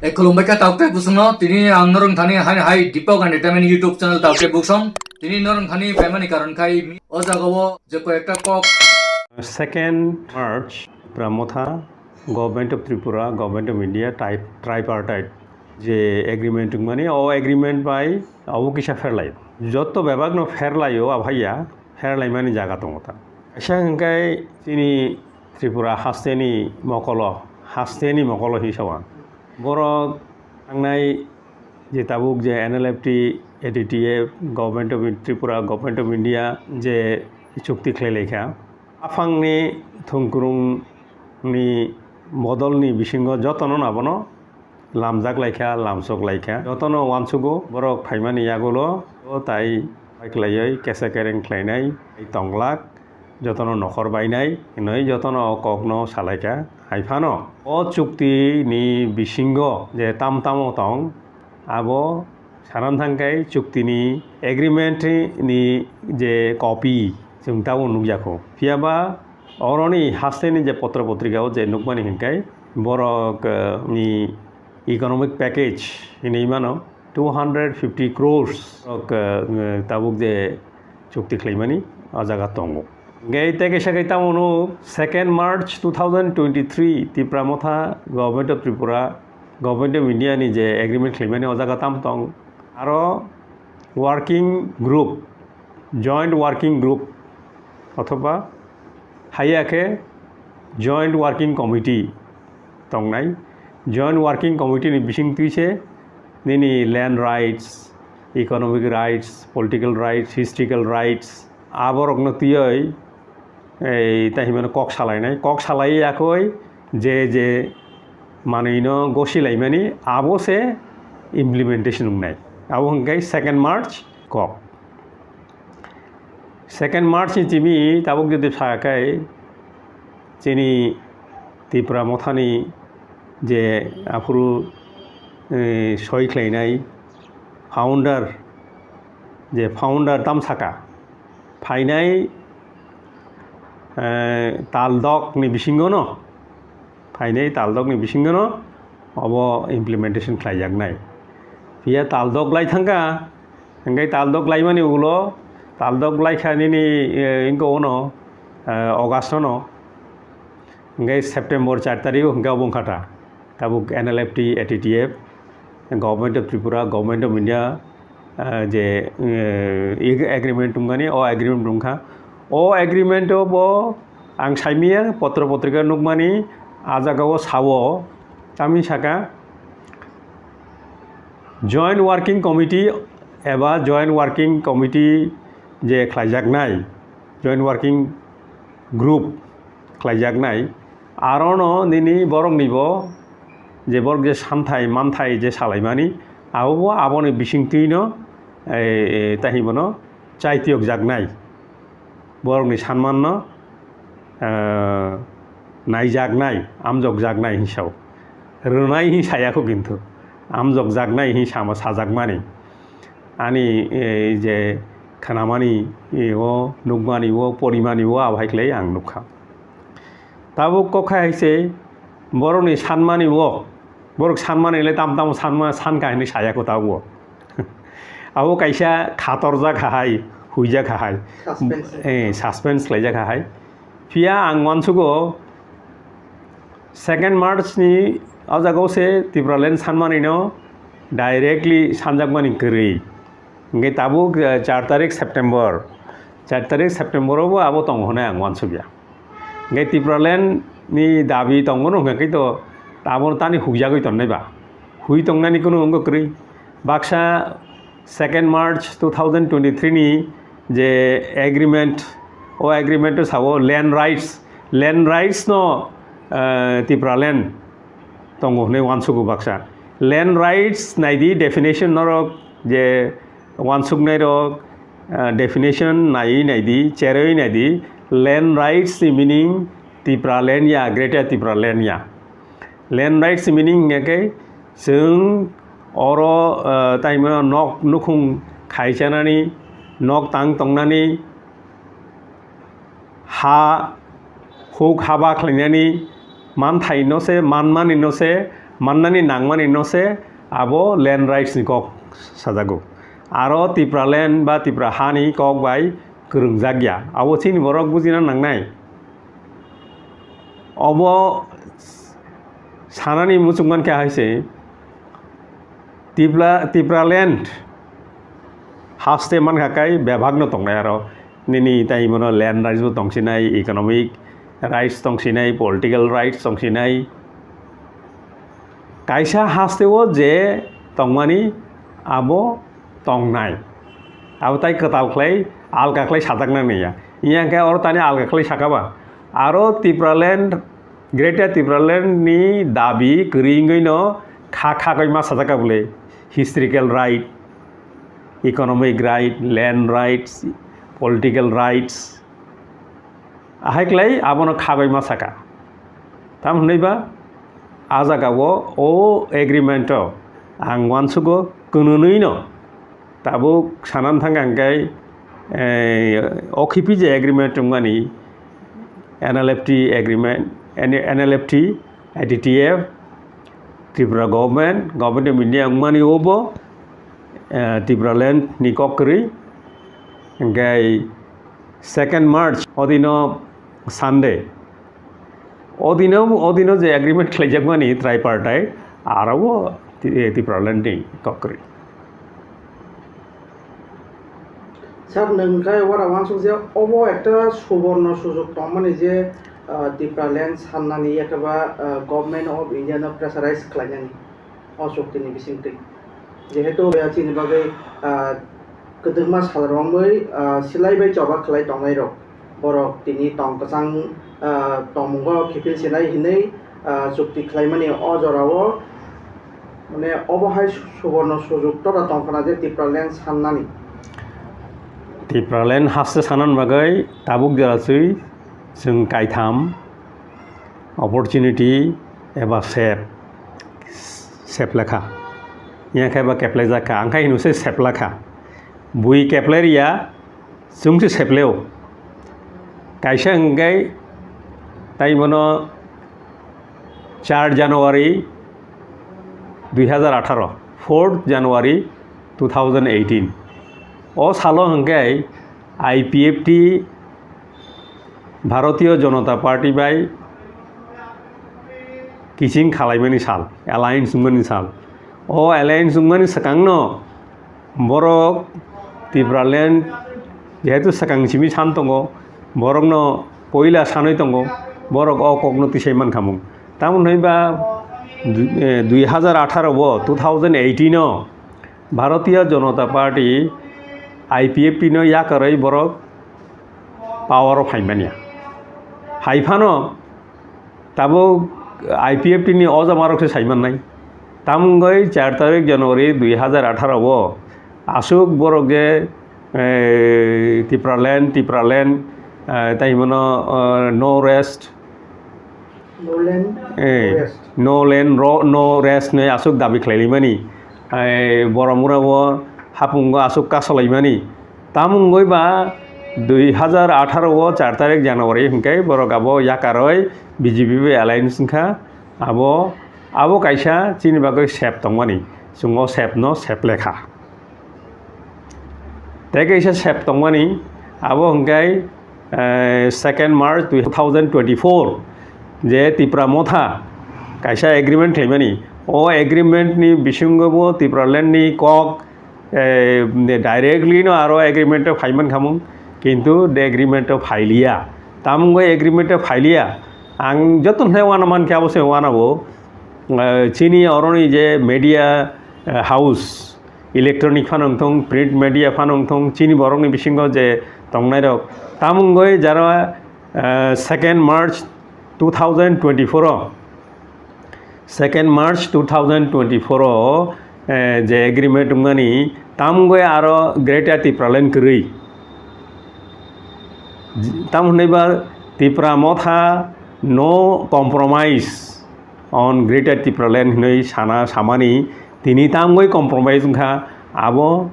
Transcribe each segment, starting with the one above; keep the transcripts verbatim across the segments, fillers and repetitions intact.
E, khulumbai kha tauk tei busungno, tini ang norong thani hai hai Deepak Entertainment YouTube channel tauk tei busong. Tini norong thani paimani karon khai mi-, o jaga o je koi ekta kok. Second March, Tipra Motha, Government of Tripura, Government of India, type, tripartite je agreement wngmani, o agreement bai abo kisa pherlai. Jotto bebak no pherlai o, abhaiya pherlaimani jaga tongo ta. Kaisa hwnkhe chini Tripura hasteni mokolo, hasteni mokolo hinwi sawan. Borok thangnai je tabuk je N L F T, A T T F, Government of Tripura, Government of India je chukti khlai laikha, aphangni thwngkwrwngni bodolni bisingo jotono abono lamjak laikha, lamsok laikha. Jotono uansugo borok phaimani yagulo o tai bai khlaiwi kesa kereng khlainai tonglak, jotono nokhor bainai hinwi jotono o kokno salaikha. Hai phano o chukti ni bisingo je tam tamo tong, abo sanam thangkhai chukti ni agreement ni je copy chwng tabuk nukjakho. Phiyaba oroni hasteni je potro potrika o je nukmani hinkhai borok, eh, ni economic package hinwi mano two hundred fifty crores ok, eh, tabuk je chukti khlaimani o jaga tongo. Hingke tei kaisa khe tamo no second March two thousand twenty-three Tipra Motha, Government of Tripura, Government of India ni je agreement khlaimani o jaga tam tong. Aro working group, joint working group othoba haiya khe joint working committee tongnai. Joint working committee ni bising twi se nini land rights, economic rights, political rights, historical rights, aborokno twiwi ei tai hinmano kok salainai. Kok salai yakoi je je manwino gosi laimani abo se implementation wngnai. Abo hwnkhe second March kok. Second March ni timi tabuk jodi sa khe chini Tipra Mothani je aphuru, eh, soi khlainai founder, je founder tam saka phainai, eh, tal dok ni bisingo no, phainai tal dok ni bisingo no obo implementation khlaijaknai. Phiya tal dok lai thangkha, hingke tal dok laimani ulo, tal dok laikha nini, eh, ingko ono, eh, August no, hingke September char tarik o hingke obo wngkha ta. Tabuk N L F T, A T T F, Government of Tripura, Government of India, ah, je, eh, ag-, agreement wngmani, o agreement wngkha. O agreement o bo ang saimanya potro potrika nukmani, a jaga o sao, tamni saka Joint Working Committee eba Joint Working Committee je khlaijaknai, Joint Working Group khlaijaknai, arono nini boroknibo je borok je santhai manthai je salaimani, abobo aboni bisingtwino, eh, eh, tahibono chaitiyokjaknai. Borokni sanmanno, eh, naijaknai, amjokjaknai hinwi sao. Rwnai hinwi sayakho kintu, amjokjaknai hinwi sama sajakmani. Ani, eh, je khnamani, eh, o nukmani o, porimani o, abo hai khlai ang nukha. Tabuk kok hai se borokni sanmani o, borok sanmani le tam tamo sanma, sankha hinwi sayakho tabuk o. Abo kaisa khatorjak hai, huijak hai. Suspense. Eh, suspense khlaijak hai. Phiya ang uansugo second March ni o jaga o se Tipraland sanmani no directly sanjakmani kwrwi. Hingke tabuk, eh, char tarik September, char tarik September o bo abo tongo hinwi ang uansukya. Hingke Tipraland ni dabi tongo no hingke to abo tani huijagwi tongnai ba. Hui tongnani kunu wngkha kwrwi. Baksa second March two thousand twenty-three ni je agreement, o agreement o sao land rights, land rights no, eh, Tipraland tongo hinwi uansugo baksa. Land rights naidi definition norok je uansuknai rok, eh, definition naiwi naidi, cherwi naidi, land rights ni meaning Tipraland ya, Greater Tipraland ya. Land rights meaning hingkhe chwng oro, eh, taimo nok nukhung khaichanani, nok tang tongnani, ha huk haba khlainani, manthai no se, manmani no se, mannani nangmani no se abo land rights ni kok sajago. Aro Tipraland ba Tipra hani kok bai kwrwngjak ya. Abo chini borok bujina nangnai. Obo sanani muchung mankha hai se, Tipra, Tipraland haste mankha kai bebak no tongnai aro. Nini tai mono land rights bo tongsinai, economic rights tongsinai, political rights tongsinai. Kaisa haste o je tongmani abo tongnai. Abo tai kwtal khlai, alka khlai sajaknani ya. Iya khe oro tani alka khlai sakaba. Aro Tipraland, Greater Tipraland ni dabi kwrwi wngwi no kha khagwi ma sajak ka bwle. Historical right, economic right, land rights, political rights. Ahai khlai abono khagwi ma saka. Tam hwnwi ba, a jaga o, o agreement o ang uansugo kwnwnwi no tabuk sanan thang ang khe, eh, o khipi je agreement wngmani N L F T agreement, N L F T, I T T F, Tripura government, government of India wngmani obo, eh, Tipraland ni kok kwrwi, hingkhe second March, odino Sunday, odino, odino je agreement khlaijakmani tripartite, aro o Ti-, eh, Tipraland ni kok kwrwi. Sir, nwng khe ora uansuk je obo ekta suborno sujok tongmani je, ah, Tipraland sannani, ekheba, ah, Government of India no pressurize khlainani o chukti ni bisingtwi. Jehetu, ah, chini bagwi, ah, kwdwkma sal romwi, ah, silai bai choba khlai tongnai rok. Borok tini tong kwchang, ah, tongmungo kiphil sinai hinwi, ah, chukti khlaimani o jorao, mane, obo hai suborno sujok tora tongkhana je Tipraland sannani. Tipraland haste sanani bagwi tabuk jora chwi chwng kaitham opportunity eba sep, sep lekha. Yang khe ba keplai jakha, ang khe hino se sep lekha. Bui keplai riya, chwng se sepleo. Kaisa hwnkhe tai mono char January dui hazar atharo, fourth January two thousand eighteen. O salo hwnkhe I P F T Bharatiya Janata Party bai kiching khalaimani sal, alliance wngmani sal. O alliance wngmani swkangno borok Tipraland jehetu swkang simi san tongo, borokno poila sanwi tongo, borok o kokno tisai mankhamung. Tamoni hwnba du-, eh, dui hazar atharo o, two thousand eighteen o Bharatiya Janata Party, I P F T no yakarwi borok power o phaimani. Haiphano tabuk I P F T ni o jamarok se saimannai. Tamungoi char tarik January dui hazar atharo o aswk borok je, eh, Tipraland, Tipraland, eh, tai hwnmano, eh, no rest, No land, eh, no rest. No land, ro-, no rest hinwi aswk dabi khlailaimani. Eh, Boromura o hapungo aswk kasalaimani. Tamungoi ba dui hazar atharo o char tarik January hwnkhe borok abo yakarwi B J P bai alliance wngkha. Abo, abo kaisa chini bagwi sep tongmani. Chwng o sep no sep lekha. Tei kaisa sep tongmani, abo hwnkhe, eh, second March two thousand twenty-four, je Tipra Motha kaisa agreement khlaimani. O agreement ni bisingo bo Tipraland ni kok, eh, directly no aro agreement o phaiman khamung, kintu the agreement o phailiya. Tamungoi agreement o phailiya. Ang joto hwnai uana mankhe abo se uana bo, eh, chini oroni je media, eh, house, electronic phano wngthong, print media phano wngthong, chini borokni bisingo je tongnairok, tamungoi jara, eh, second March two thousand twenty-four o, second March two thousand twenty-four o, eh, je agreement wngmani, tamungoi aro Greater Tipraland kwrwi. Tamo hwnwi ba Tipra Motha no compromise on Greater Tipraland hinwi sana samani tini tamgoi compromise wngkha abo,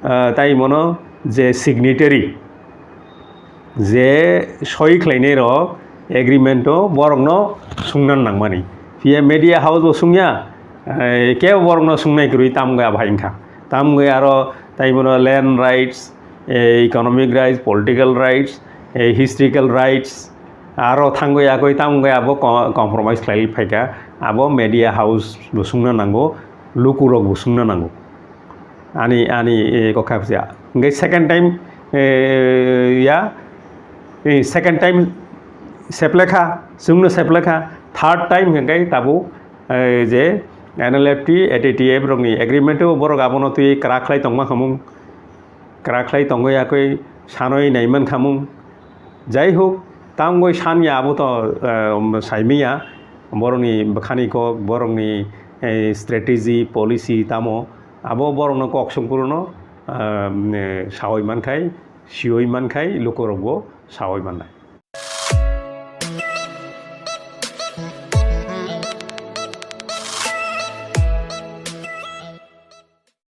eh, tai mono je signatory je soi khlainai rok agreement o borokno sungna nangmani. Phiya media house bo sungya, eh, kebo borokno sungnai kwrwi tamgwi abo hai wngkha. Tamgwi aro tai bono land rights, eh, economic rights, political rights, eh, historical rights, aro thangwi yakwi tamgwi abo co-, compromise khlai phaikha. Abo media house bo sungna nango, lukurok bo sungna nango. Ani, ani, eh, kokha pisa. Hingke second time, eh, ya, eh, second time seplekha, sungno seplekha, third time hingke tabuk, eh, je N L F T, A T T F rokni agreement o borok abono twi kwrak khlai tongma khamung, kwrak khlai tongwi yakwi sanwi naiman khamung. Jai hok, tamgwi sanya abo to, eh, saimiya, borokni bwkhani kok, borokni, eh, strategy, policy tamo, abo borokno kok songphuru no, ah, eh, sawi mankhai, siwi mankhai, lukurokbo sawi mannai.